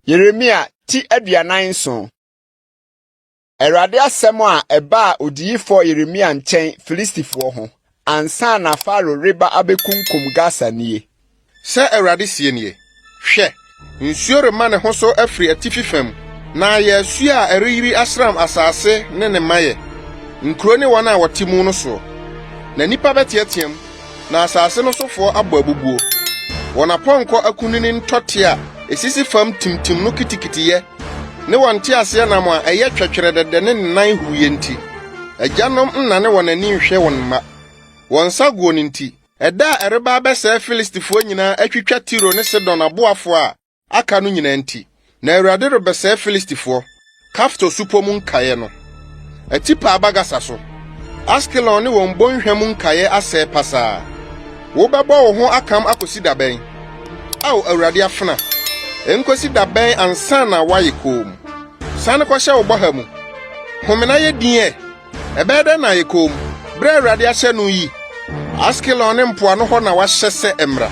Yeremia ti 47. Awurade asɛm a ɛbaa odiyifoɔ Yeremia nkyɛn Filistifoɔ ho, ansa na Farao reba abekunkum Gasa nie. Sɛ Awurade seɛ nie, Hwɛ, nsuo rema ne ho so afiri atifi fam, na ayɛ asuo a ɛreyiri asram asase ne ne mayɛ, nkuro ne wɔn a wɔte mu no soɔ. Na nnipa bɛteateam, na asase no sofoɔ abɔ abubuo. Wɔn apɔnkɔ akunini ntɔte a esisi fam timtim no kitikitiyɛ ne wɔn nteaseɛnam a ɛyɛ twɛtwɛrɛdɛdɛ ne ne nan huuyɛ nti, agyanom nnane wɔn ani nhwɛ wɔn mma. Wɔn nsaguo no nti, ɛda a ɛreba abɛsɛe Filistifoɔ nyinaa atwitwa Tiro ne Sidon aboafoɔ a aka no nyinaa nti, na Awurade rebɛsɛe Filistifoɔ, Kaftor supɔ mu nkaeɛ no. Atipa aba Gasa so, Askelon ne wɔn bɔnhwa mu nkaeɛ asɛe pasaa. Wobɛbɔ wo ho akam akosi da bɛn, Ao Awurade afena? Enkosi da bɛn ansa na woayɛ komm? Sane kɔhyɛ wo bɔha mu. Home na yɛ din ɛ! Ɛbɛyɛ dɛn na ayɛ komm, bere a Awurade ahyɛ no yi? Askelon ne mpoano hɔ na wahyɛ sɛ ɛmmra.